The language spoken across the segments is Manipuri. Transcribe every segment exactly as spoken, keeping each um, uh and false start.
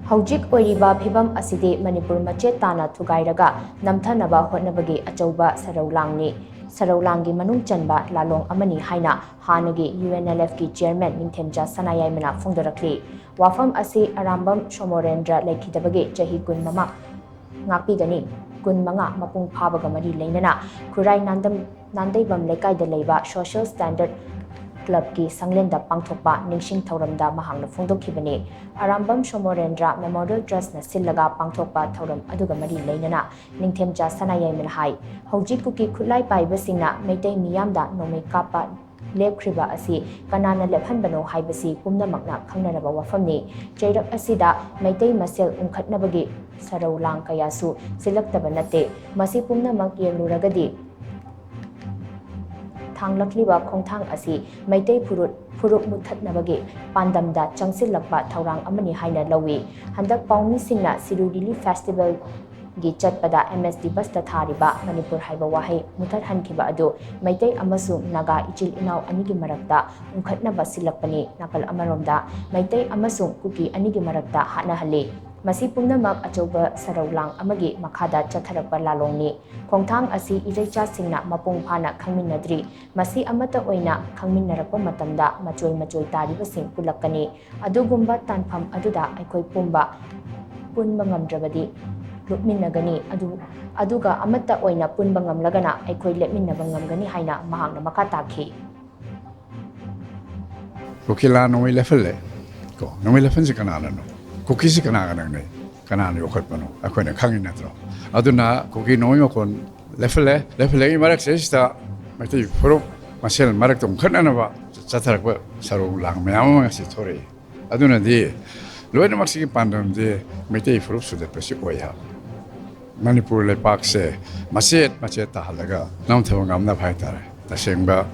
ꯍꯧꯖꯤꯛ ꯑꯣꯏꯔꯤꯕ ꯐꯤꯕꯝ ꯑꯁꯤꯗꯤ ꯃꯅꯤꯄꯨꯔ ꯃꯆꯦꯠ ꯇꯥꯅ ꯊꯨꯒꯥꯏꯔꯒ ꯅꯝꯊꯅꯕ ꯍꯣꯠꯅꯕꯒꯤ ꯑꯆꯧꯕ ꯁꯔꯧ ꯂꯥꯡꯅꯤ꯫ ꯁꯔꯧ ꯂꯥꯡꯒꯤ ꯃꯅꯨꯡ ꯆꯟꯕ ꯂꯥꯂꯣꯡ ꯑꯃꯅꯤ ꯍꯥꯏꯅ ꯍꯥꯟꯅꯒꯤ ꯌꯨ ꯑꯦꯟ ꯑꯦꯜ ꯑꯦꯐꯀꯤ ꯆꯤꯌꯔꯃꯦꯟ ꯅꯤꯡꯊꯦꯝꯆꯥ ꯁꯅꯥꯌꯥꯏꯃꯅ ꯐꯣꯡꯗꯣꯔꯛꯂꯤ꯫ ꯋꯥꯐꯝ ꯑꯁꯤ ꯑꯔꯥꯝꯕꯝ ꯁꯣꯃꯣꯔꯦꯟꯗ꯭ꯔ ꯂꯩꯈꯤꯗꯕꯒꯤ ꯆꯍꯤ ꯀꯨꯟ ꯃꯃꯥ ꯉꯥꯛꯄꯤꯒꯅꯤ꯫ ꯀꯨꯟ ꯃꯉꯥ ꯃꯄꯨꯡ ꯐꯥꯕꯒ ꯃꯔꯤ ꯂꯩꯅꯅ ꯈꯨꯔꯥꯏ ꯅꯥꯟꯗꯝ ꯅꯥꯟꯗꯩꯕꯝ ꯂꯩꯀꯥꯏꯗ ꯂꯩꯕ ꯁꯣꯁꯤꯌꯦꯜ ꯁ꯭ꯇꯥꯟꯗꯔꯗ ꯀ꯭ꯂꯕꯀꯤ ꯁꯪꯂꯦꯟꯗ ꯄꯥꯡꯊꯣꯛꯄ ꯅꯤꯡꯁꯤꯡ ꯊꯧꯔꯝꯗ ꯃꯍꯥꯛꯅ ꯐꯣꯡꯗꯣꯛꯈꯤꯕꯅꯤ꯫ ꯑꯔꯥꯝꯕꯝ ꯁꯣꯃꯣꯔꯦꯟꯗ꯭ꯔ ꯃꯦꯃꯣꯔꯤꯌꯦꯜ ꯇ꯭ꯔꯁꯅ ꯁꯤꯜꯂꯒ ꯄꯥꯡꯊꯣꯛꯄ ꯊꯧꯔꯝ ꯑꯗꯨꯒ ꯃꯔꯤ ꯂꯩꯅꯅ ꯅꯤꯡꯊꯦꯝꯆꯥ ꯁꯅꯥꯌꯥꯏꯃꯅ ꯍꯥꯏ, ꯍꯧꯖꯤꯛ ꯀꯨꯀꯤ ꯈꯨꯠꯂꯥꯏ ꯄꯥꯏꯕꯁꯤꯡꯅ ꯃꯩꯇꯩ ꯃꯤꯌꯥꯝꯗ ꯅꯣꯡꯃꯩ ꯀꯥꯞꯄ ꯂꯦꯞꯈ꯭ꯔꯤꯕ ꯑꯁꯤ ꯀꯅꯥꯅ ꯂꯦꯞꯍꯟꯕꯅꯣ ꯍꯥꯏꯕꯁꯤ ꯄꯨꯝꯅꯃꯛꯅ ꯈꯪꯅꯔꯕ ꯋꯥꯐꯝꯅꯤ꯫ ꯆꯩꯔꯛ ꯑꯁꯤꯗ ꯃꯩꯇꯩ ꯃꯁꯦꯜ ꯎꯪꯈꯠꯅꯕꯒꯤ ꯁꯔꯧ ꯂꯥꯡ ꯀꯌꯥꯁꯨ ꯁꯤꯜꯂꯛꯇꯕ ꯅꯠꯇꯦ꯫ ꯃꯁꯤ ꯄꯨꯝꯅꯃꯛ ꯌꯦꯡꯂꯨꯔꯒꯗꯤ ꯊꯥꯡꯂꯛꯂꯤꯕ ꯈꯣꯡꯊꯥꯡ ꯑꯁꯤ ꯃꯩꯇꯩ ꯐꯨꯔꯨꯞ, ꯐꯨꯔꯨꯞ ꯃꯨꯠꯊꯠꯅꯕꯒꯤ ꯄꯥꯟꯗꯝꯗ ꯆꯪꯁꯤꯜꯂꯛꯄ ꯊꯧꯔꯥꯡ ꯑꯃꯅꯤ ꯍꯥꯏꯅ ꯂꯧꯏ꯫ ꯍꯟꯗꯛ ꯄꯥꯎꯃꯤꯁꯤꯡꯅ ꯁꯤꯔꯨ ꯂꯤꯂꯤ ꯐꯦꯁꯇꯤꯚꯦꯜꯒꯤ ꯆꯠꯄꯗ ꯑꯦꯝ ꯑꯦꯁ ꯇꯤ ꯕꯁꯇ ꯊꯥꯔꯤꯕ ꯃꯅꯤꯄꯨꯔ ꯍꯥꯏꯕ ꯋꯥꯍꯩ ꯃꯨꯠꯊꯠꯍꯟꯈꯤꯕ ꯑꯗꯨ ꯃꯩꯇꯩ ꯑꯃꯁꯨꯡ ꯅꯥꯒꯥ ꯏꯆꯤꯜ ꯏꯅꯥꯎ ꯑꯅꯤꯒꯤ ꯃꯔꯛꯇ ꯎꯪꯈꯠꯅꯕ ꯁꯤꯜꯂꯛꯄꯅꯤ꯫ ꯅꯥꯀꯜ ꯑꯃꯔꯣꯝꯗ ꯃꯩꯇꯩ ꯑꯃꯁꯨꯡ ꯀꯨꯀꯤ ꯑꯅꯤꯒꯤ ꯃꯔꯛꯇ ꯍꯥꯠꯅꯍꯜꯂꯤ꯫ ꯃꯁꯤ ꯄꯨꯝꯅꯃꯛ ꯑꯆꯧꯕ ꯁꯔꯧ ꯂꯥꯡ ꯑꯃꯒꯤ ꯃꯈꯥꯗ ꯆꯠꯊꯔꯛꯄ ꯂꯥꯂꯣꯡꯅꯤ꯫ ꯈꯣꯡꯊꯥꯡ ꯑꯁꯤ ꯏꯔꯩꯆꯥꯁꯤꯡꯅ ꯃꯄꯨꯡ ꯐꯥꯅ ꯈꯪꯃꯤꯟꯅꯗ꯭ꯔꯤ꯫ ꯃꯁꯤ ꯑꯃꯠꯇ ꯑꯣꯏꯅ ꯈꯪꯃꯤꯟꯅꯔꯛꯄ ꯃꯇꯝꯗ ꯃꯆꯣꯏ ꯃꯆꯣꯏ ꯇꯥꯔꯤꯕꯁꯤꯡ ꯄꯨꯜꯂꯛꯀꯅꯤ꯫ ꯑꯗꯨꯒꯨꯝꯕ ꯇꯥꯟꯐꯝ ꯑꯗꯨꯗ ꯑꯩꯈꯣꯏ ꯄꯨꯝꯕ ꯄꯨꯟꯕ ꯉꯝꯗ꯭ꯔꯕꯗꯤ ꯂꯨꯞꯃꯤꯟꯅꯒꯅꯤ꯫ ꯑꯗꯨ, ꯑꯗꯨꯒ ꯑꯃꯠꯇ ꯑꯣꯏꯅ ꯄꯨꯟꯕ ꯉꯝꯂꯒꯅ ꯑꯩꯈꯣꯏ ꯂꯦꯞꯃꯤꯟꯅꯕ ꯉꯝꯒꯅꯤ ꯍꯥꯏꯅ ꯃꯍꯥꯛꯅ ꯃꯈꯥ ꯇꯥꯈꯤ꯫ ꯀꯨꯀꯤ ꯂꯥꯟ ꯅꯣꯡꯃꯩ ꯂꯦꯞꯍꯜꯂꯦ꯫ ꯀꯣ, ꯅꯣꯡꯃꯩ ꯂꯦꯞꯍꯟꯁꯤ ꯀꯅꯥꯅꯅꯣ? ꯀꯨꯀꯤꯁꯤ ꯀꯅꯥꯒ ꯅꯛꯅꯩ? ꯀꯅꯥꯅ ꯌꯣꯛꯈꯠꯄꯅꯣ? ꯑꯩꯈꯣꯏꯅ ꯈꯪꯉꯤ ꯅꯠꯇ꯭ꯔꯣ? ꯑꯗꯨꯅ ꯀꯨꯀꯤ ꯅꯣꯡꯃꯩ ꯃꯈꯣꯟ ꯂꯦꯞꯍꯜꯂꯦ꯫ ꯂꯦꯞꯍꯜꯂꯛꯏ ꯃꯔꯛꯁꯤꯗꯩꯁꯤꯗ ꯃꯩꯇꯩ ꯐꯨꯔꯨꯞ ꯃꯁꯦꯜ ꯃꯔꯛꯇ ꯎꯪꯈꯠꯅꯅꯕ ꯆꯠꯊꯔꯛꯄ ꯁꯔꯧ ꯂꯥꯡ ꯃꯌꯥꯝ ꯑꯃ ꯉꯁꯤ ꯊꯣꯔꯛꯏ꯫ ꯑꯗꯨꯅꯗꯤ ꯂꯣꯏꯅꯃꯛꯁꯤꯒꯤ ꯄꯥꯟꯗꯝꯗꯤ ꯃꯩꯇꯩ ꯐꯨꯔꯨꯞ ꯁꯨꯗꯠꯄꯁꯤ ꯑꯣꯏ ꯍꯥꯏꯕ꯫ ꯃꯅꯤꯄꯨꯔ ꯂꯩꯄꯥꯛꯁꯦ ꯃꯆꯦꯠ ꯃꯆꯦꯠ ꯇꯥꯍꯜꯂꯒ ꯅꯝꯊꯕ ꯉꯝꯅꯕ ꯍꯥꯏꯇꯥꯔꯦ꯫ ꯇꯁꯦꯡꯕ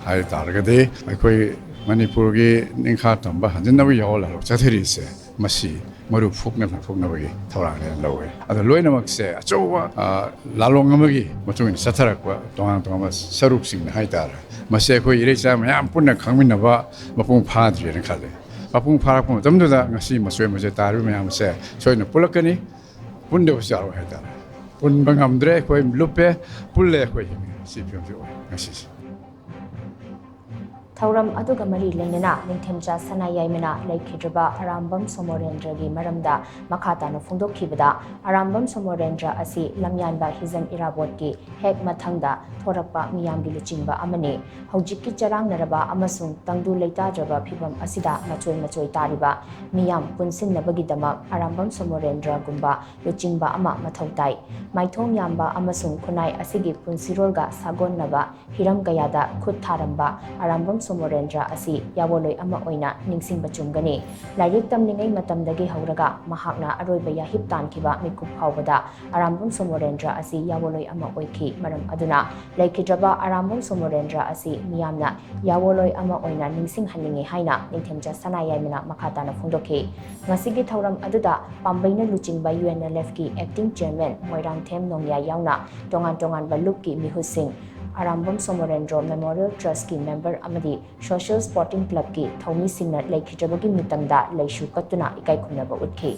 ꯍꯥꯏ ꯇꯥꯔꯒꯗꯤ ꯑꯩꯈꯣꯏ ꯃꯅꯤꯄꯨꯔꯒꯤ ꯅꯤꯡꯈꯥ ꯇꯝꯕ ꯍꯟꯖꯤꯟꯅꯕ ꯌꯥꯑꯣꯜ ꯍꯜꯂꯛ ꯆꯠꯊꯔꯤꯁꯦ ꯃꯁꯤ ꯃꯔꯨ ꯐꯨꯛꯅ ꯐꯨꯛꯅꯕꯒꯤ ꯊꯧꯔꯥꯡꯅꯦꯅ ꯂꯧꯋꯦ꯫ ꯑꯗꯣ ꯂꯣꯏꯅꯃꯛꯁꯦ ꯑꯆꯧꯕ, ꯑ, ꯂꯥꯂꯣꯡ ꯑꯃꯒꯤ ꯃꯇꯨꯡ ꯏꯟꯅ ꯆꯠꯊꯔꯛꯄ ꯇꯣꯉꯥꯟ ꯇꯣꯉꯥꯟꯕ ꯁꯔꯨꯛꯁꯤꯡꯅ ꯍꯥꯏꯇꯥꯔꯦ꯫ ꯃꯁꯤ ꯑꯩꯈꯣꯏ ꯏꯔꯩꯆꯥ ꯃꯌꯥꯝ ꯄꯨꯟꯅ ꯈꯪꯃꯤꯟꯅꯕ ꯃꯄꯨꯡ ꯐꯥꯗ꯭ꯔꯤꯅ ꯈꯜꯂꯦ꯫ ꯃꯄꯨꯡ ꯐꯥꯔꯛꯄ ꯃꯇꯝꯗꯨꯗ ꯉꯁꯤ ꯃꯆꯣꯏ ꯃꯆꯣꯏ ꯇꯥꯔꯤꯕ ꯃꯌꯥꯝ ꯑꯁꯦ ꯁꯣꯏꯗꯅ ꯄꯨꯜꯂꯛꯀꯅꯤ꯫ ꯄꯨꯟꯗꯕꯁꯨ ꯌꯥꯔꯣꯏ ꯍꯥꯏꯇꯥꯔꯦ꯫ ꯄꯨꯟꯕ ꯉꯝꯗ꯭ꯔꯦ, ꯑꯩꯈꯣꯏ ꯂꯨꯞꯄꯦ, ꯄꯨꯜꯂꯦ, ꯑꯩꯈꯣꯏ ꯍꯤꯡꯉꯦ꯫ ꯁꯤ ꯐꯤꯕꯝꯁꯤ ꯑꯣꯏ ꯉꯁꯤꯁꯦ꯫ ꯊꯧꯔꯝ ꯑꯗꯨꯒ ꯃꯔꯤ ꯂꯩꯅꯅ ꯅꯤꯡꯊꯦꯝꯆꯥ ꯁꯅꯥꯌꯥꯏꯃꯅ ꯂꯩꯈꯤꯗ꯭ꯔꯕ ꯑꯔꯥꯝꯕꯝ ꯁꯣꯃꯣꯔꯦꯟꯗ꯭ꯔꯒꯤ ꯃꯔꯝꯗ ꯃꯈꯥ ꯇꯥꯅ ꯐꯣꯡꯗꯣꯛꯈꯤꯕꯗ, ꯑꯔꯥꯝꯕꯝ ꯁꯣꯃꯣꯔꯦꯟꯗ꯭ꯔ ꯑꯁꯤ ꯂꯝꯌꯥꯟꯕ ꯍꯤꯖꯝ ꯏꯔꯥꯕꯣꯠꯀꯤ ꯍꯦꯛ ꯃꯊꯪꯗ ꯊꯣꯔꯛꯄ ꯃꯤꯌꯥꯝꯒꯤ ꯂꯨꯆꯤꯡꯕ ꯑꯃꯅꯤ꯫ ꯍꯧꯖꯤꯛꯀꯤ ꯆꯔꯥꯡꯅꯔꯕ ꯑꯃꯁꯨꯡ ꯇꯪꯗꯨ ꯂꯩꯇꯥꯗ꯭ꯔꯕ ꯐꯤꯕꯝ ꯑꯁꯤꯗ ꯃꯆꯣꯏ ꯃꯆꯣꯏ ꯇꯥꯔꯤꯕ ꯃꯤꯌꯥꯝ ꯄꯨꯟꯁꯤꯟꯅꯕꯒꯤꯗꯃꯛ ꯑꯔꯥꯝꯕꯝ ꯁꯣꯃꯣꯔꯦꯟꯗ꯭ꯔꯒꯨꯝꯕ ꯂꯨꯆꯤꯡꯕ ꯑꯃ ꯃꯊꯧ ꯇꯥꯏ꯫ ꯃꯥꯏꯊꯣꯡ ꯌꯥꯝꯕ ꯑꯃꯁꯨꯡ ꯈꯨꯟꯅꯥꯏ ꯑꯁꯤꯒꯤ ꯄꯨꯟꯁꯤꯔꯣꯜꯒ ꯁꯥꯒꯣꯟꯅꯕ ꯍꯤꯔꯝ ꯀꯌꯥꯗ ꯈꯨꯠ ꯊꯥꯔꯝꯕ ꯑꯔꯥꯝꯕꯝ ꯁꯣꯃꯣꯔꯦꯟꯗ꯭ꯔ ꯑꯁꯤ ꯌꯥꯋꯣꯂꯣꯏ ꯑꯃ ꯑꯣꯏꯅ ꯅꯤꯡꯁꯤꯡꯕ ꯆꯨꯝꯒꯅꯤ꯫ ꯂꯥꯏꯔꯤꯛ ꯇꯝꯂꯤꯉꯩ ꯃꯇꯝꯗꯒꯤ ꯍꯧꯔꯒ ꯃꯍꯥꯛꯅ ꯑꯔꯣꯏꯕ ꯌꯥꯍꯤꯞ ꯇꯥꯟꯈꯤꯕ ꯃꯤꯀꯨꯞ ꯐꯥꯎꯕꯗ ꯑꯔꯥꯝꯕꯝ ꯁꯣꯃꯣꯔꯦꯟꯗ꯭ꯔ ꯑꯁꯤ ꯌꯥꯋꯣꯂꯣꯏ ꯑꯃ ꯑꯣꯏꯈꯤ꯫ ꯃꯔꯝ ꯑꯗꯨꯅ ꯂꯩꯈꯤꯗ꯭ꯔꯕ ꯑꯔꯥꯝꯕꯝ ꯁꯣꯃꯣꯔꯦꯟꯗ꯭ꯔ ꯑꯁꯤ ꯃꯤꯌꯥꯝꯅ ꯌꯥꯋꯣꯂꯣꯏ ꯑꯃ ꯑꯣꯏꯅ ꯅꯤꯡꯁꯤꯡꯍꯟꯅꯤꯡꯏ ꯍꯥꯏꯅ ꯅꯤꯡꯊꯦꯝꯆꯥ ꯁꯅꯥꯌꯥꯏꯃꯅ ꯃꯈꯥ ꯇꯥꯅ ꯐꯣꯡꯗꯣꯛꯈꯤ꯫ ꯉꯁꯤꯒꯤ ꯊꯧꯔꯝ ꯑꯗꯨꯗ ꯄꯥꯝꯕꯩꯅ ꯂꯨꯆꯤꯡꯕ ꯌꯨ ꯑꯦꯟ ꯑꯦꯜ ꯑꯦꯐꯀꯤ acting chairman ꯃꯣꯏꯔꯥꯡꯊꯦꯝ ꯅꯣꯡꯌꯥꯏ ꯌꯥꯎꯅ ꯇꯣꯉꯥꯟ ꯇꯣꯉꯥꯟꯕ ꯂꯨꯞꯀꯤ ꯃꯤꯍꯨꯠꯁꯤꯡ, ꯑꯔꯥꯝꯕꯝ ꯁꯣꯃꯣꯔꯦꯟꯗ꯭ꯔꯣ Memorial Trustꯀꯤ member ꯑꯃꯗꯤ Social Sporting Clubꯀꯤ ꯊꯧꯃꯤꯁꯤꯡꯅ ꯂꯩꯈꯤꯗ꯭ꯔꯕꯒꯤ ꯃꯤꯇꯝꯗ ꯂꯩꯁꯨ ꯀꯠꯇꯨꯅ ꯏꯀꯥꯏ ꯈꯨꯝꯅꯕ ꯎꯠꯈꯤ꯫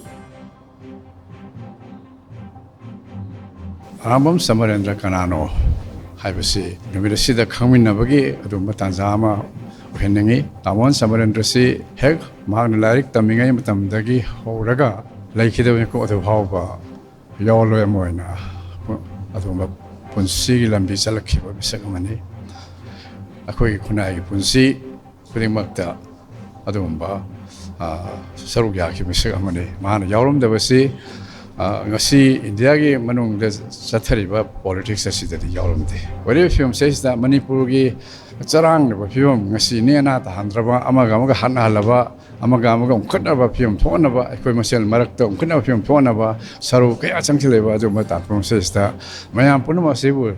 ꯑꯔꯥꯝꯕꯝ ꯁꯃꯔꯦꯟꯗ꯭ꯔ ꯀꯅꯥꯅꯣ ꯍꯥꯏꯕꯁꯤ ꯅꯨꯃꯤꯠ ꯑꯁꯤꯗ ꯈꯪꯃꯤꯟꯅꯕꯒꯤ ꯑꯗꯨꯒꯨꯝꯕ ꯇꯥꯟꯖꯥ ꯑꯃ ꯑꯣꯏꯍꯟꯅꯤꯡꯏ꯫ ꯇꯥꯃꯣ ꯁꯃꯔꯦꯟꯗ꯭ꯔꯁꯤ ꯍꯦꯛ ꯃꯍꯥꯛꯅ ꯂꯥꯏꯔꯤꯛ ꯇꯝꯃꯤꯉꯩ ꯃꯇꯝꯗꯒꯤ ꯍꯧꯔꯒ ꯂꯩꯈꯤꯗꯕ ꯃꯤꯀꯨꯞ ꯑꯗꯨ ꯐꯥꯎꯕ ꯌꯥꯋꯣꯂꯣꯏ ꯑꯃ ꯑꯣꯏꯅ ꯑꯗꯨꯒꯨꯝꯕ ꯄꯨꯟꯁꯤꯒꯤ ꯂꯝꯕꯤ ꯆꯠꯂꯛꯈꯤꯕ ꯃꯤꯁꯛ ꯑꯃꯅꯤ꯫ ꯑꯩꯈꯣꯏꯒꯤ ꯈꯨꯟꯅꯥꯏꯒꯤ ꯄꯨꯟꯁꯤ ꯈꯨꯗꯤꯡꯃꯛꯇ ꯑꯗꯨꯒꯨꯝꯕ, ꯑ, ꯁꯔꯨꯛ ꯌꯥꯈꯤꯕ ꯃꯤꯁꯛ ꯑꯃꯅꯤ꯫ ꯃꯥꯅ ꯌꯥꯎꯔꯝꯗꯕꯁꯤ, ꯑ, ꯉꯁꯤ ꯏꯟꯗꯤꯌꯥꯒꯤ ꯃꯅꯨꯡꯗ ꯆꯠꯊꯔꯤꯕ politics ꯑꯁꯤꯗꯗꯤ ꯌꯥꯎꯔꯝꯗꯦ꯫ ꯑꯣꯏꯔꯤꯕ ꯐꯤꯕꯝꯁꯤꯗꯩꯁꯤꯗ ꯃꯅꯤꯄꯨꯔꯒꯤ ꯆꯔꯥꯡꯅꯕ ꯐꯤꯕꯝ, ꯉꯁꯤ ꯅꯦꯅꯥ ꯇꯥꯍꯟꯗ꯭ꯔꯕ, ꯑꯃꯒ ꯑꯃꯒ ꯍꯥꯠꯅꯍꯜꯂꯕ, ꯑꯃꯒ ꯑꯃꯒ ꯎꯪꯈꯠꯅꯕ ꯐꯤꯕꯝ ꯊꯣꯛꯍꯟꯅꯕ, ꯑꯩꯈꯣꯏ ꯃꯁꯦꯜ ꯃꯔꯛꯇ ꯎꯪꯈꯠꯅꯕ ꯐꯤꯕꯝ ꯊꯣꯛꯍꯟꯅꯕ ꯁꯔꯨꯛ ꯀꯌꯥ ꯆꯪꯁꯤꯜꯂꯛꯏꯕ ꯑꯗꯨꯒꯨꯝꯕ ꯇꯥꯟꯐꯝ ꯑꯁꯤꯗ ꯃꯌꯥꯝ ꯄꯨꯝꯅꯃꯛ ꯑꯁꯤꯕꯨ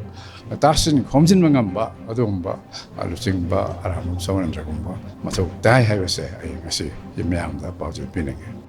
ꯇꯥꯁꯤꯟ ꯈꯣꯝꯖꯤꯟꯕ ꯉꯝꯕ ꯑꯗꯨꯒꯨꯝꯕ ꯂꯨꯆꯤꯡꯕ ꯑꯔꯥꯝꯕꯝ ꯁꯃꯔꯦꯟꯗ꯭ꯔꯒꯨꯝꯕ ꯃꯊꯧ ꯇꯥꯏ ꯍꯥꯏꯕꯁꯦ ꯑꯩ ꯉꯁꯤ ꯃꯌꯥꯝꯗ ꯄꯥꯎꯖꯦꯜ ꯄꯤꯅꯤꯡꯉꯤ꯫